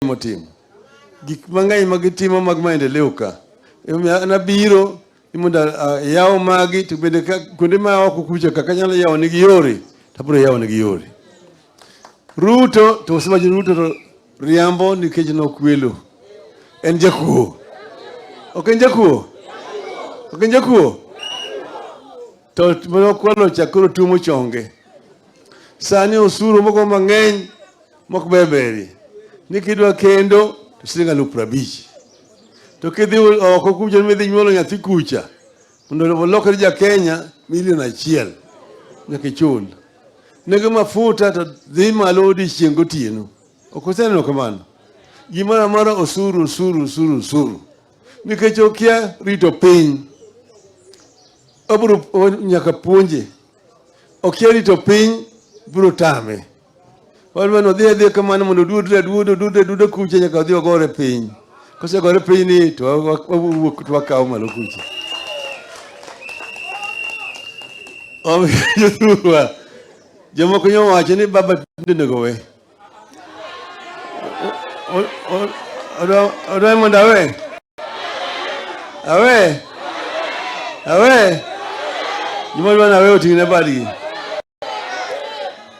Motimo gik mang'eny ma gitimo mag maendeleo ka. Emomiyo an abiro ni mondo ayaw magi to bende ka kuonde ma oko kucha kaka anyalo yawo nigi yore to abiro yawo nigi yore. Ruto to osewacho Ruto to riambo nikech nokwelo. En jakuo. Ok en jakuo? Ok en jakuo? To nokwalo cha koro tuomo chonge. Sani osuru moko mang'eny mok berberie. Ni kidwa kendo to siling 50,000. To kidhi oko kucha midhi nyuolo nyathi kucha mondo olokre ja Kenya 1 million nyaka ichul. Nengo mafuta to dhi malo odiechieng' gotieno. Ok useneno kamano? Gimoro amora osuru, osuru, osuru, osuru. Nikech okia rito piny. Obiro nyaka puonje. Okia rito piny biro tame. Wadwa ni odhi adhiya kamano mondo oduodre aduoda oduodre aduoda kucha nyaka odhi ogore piny. Kosegore piny ni to wawuok to wakawo malo kucha. Omiyo jothurwa, jomoko nyowacho ni baba tinde onego we. Odwa mondo awe? Awe? Awe? Joma dwa ni awe oting'na badgi.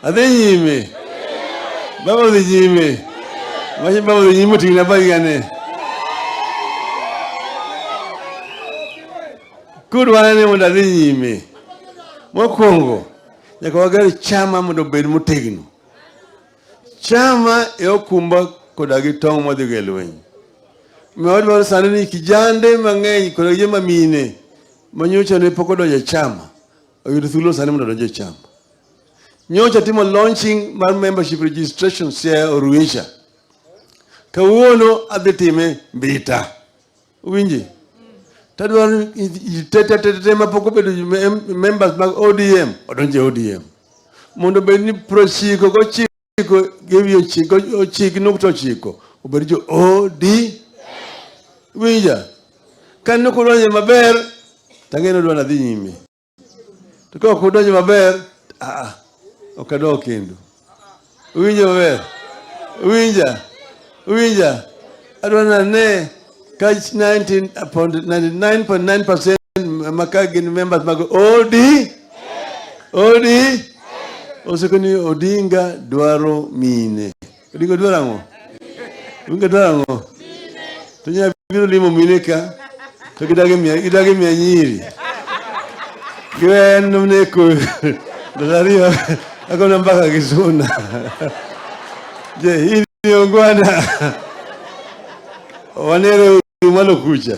Adhi nyime. Baba odhi nyime. Wacho baba odhi nyime oting'na badgi ane. Kudwaro ni mondo adhi nyime. Mokwongo, nyaka wager chama mondo obed motegno. Chama e okumba koda gi tong' mwadhigo e lweny. Omiyo wadwaro sani ni kijande mang'eny koda gi joma mine manyocha ne pok odonjo e chama oyud thuolo sani mondo odonj e chama. Nyocha timo launching mar membership registration Siaya Oruisha. Kawuono adhi time Mbita. Uwinji? Tadwaro ni ji te te te te mapok obedo members mag ODM odonj e ODM. Mondo obed ni 99 gi wi ochiko ochik nukta ochiko obed jo OD. Winja? Ka nok udonjo maber, tang'e ni udwa nadhi nyime. To ka ok udonjo maber, aa, ok adog kendo. Uwinjo maber? Uwinja? Uwinja? Adwa nane ka 99.9% maka gin members mag OD OD oseko ni Odinga dwaro mine. Odinga dwaro ang'o? Odinga dwaro ang'o? To nya biro limo mine ka to gidagi miya nyiri. Giwen neko ndalo 2 akona mpaka Kisuna. Je, hii ni ungwana? Wanere malo kucha.